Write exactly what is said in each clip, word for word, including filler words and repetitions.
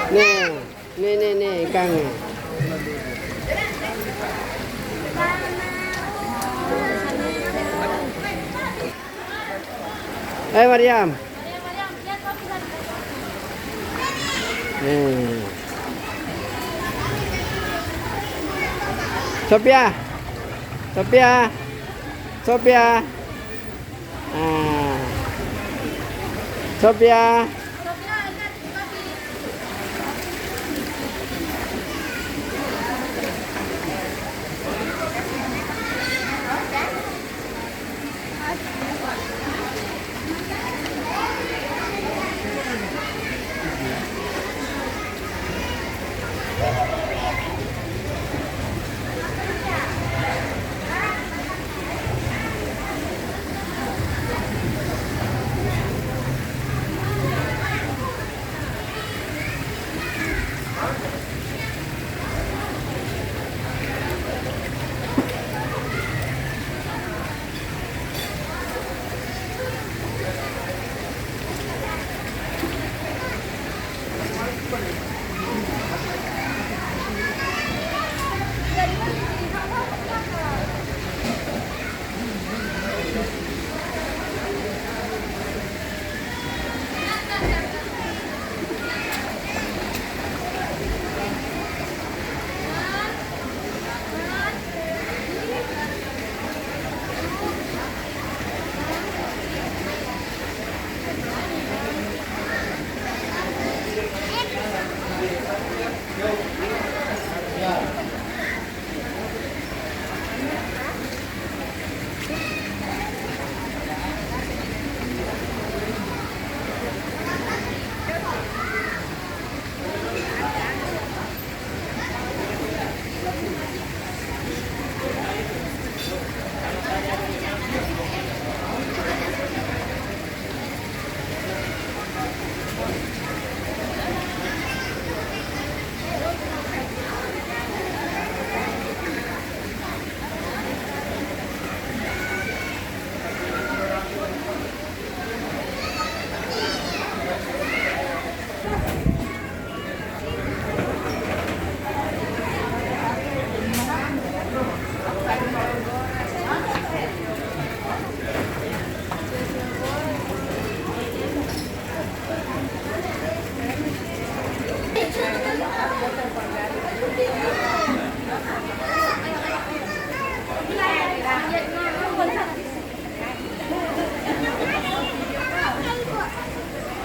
Nih, nih, nih, nih, ikannya. Eh, Mariam. Nih. Sofia. Sofia. Sofia. Ah. Sofia.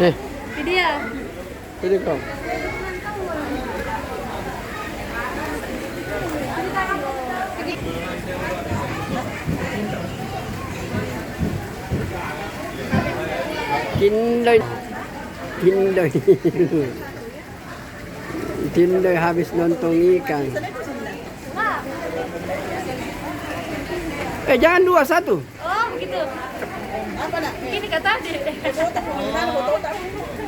Eh. Ini dia. Ini kau. Cindoi. Cindoi. Cindoi habis nonton ikan. Eh, jangan dua, satu. Oh, gitu. Apa, Nak? Ini kata aja. Foto, foto, foto.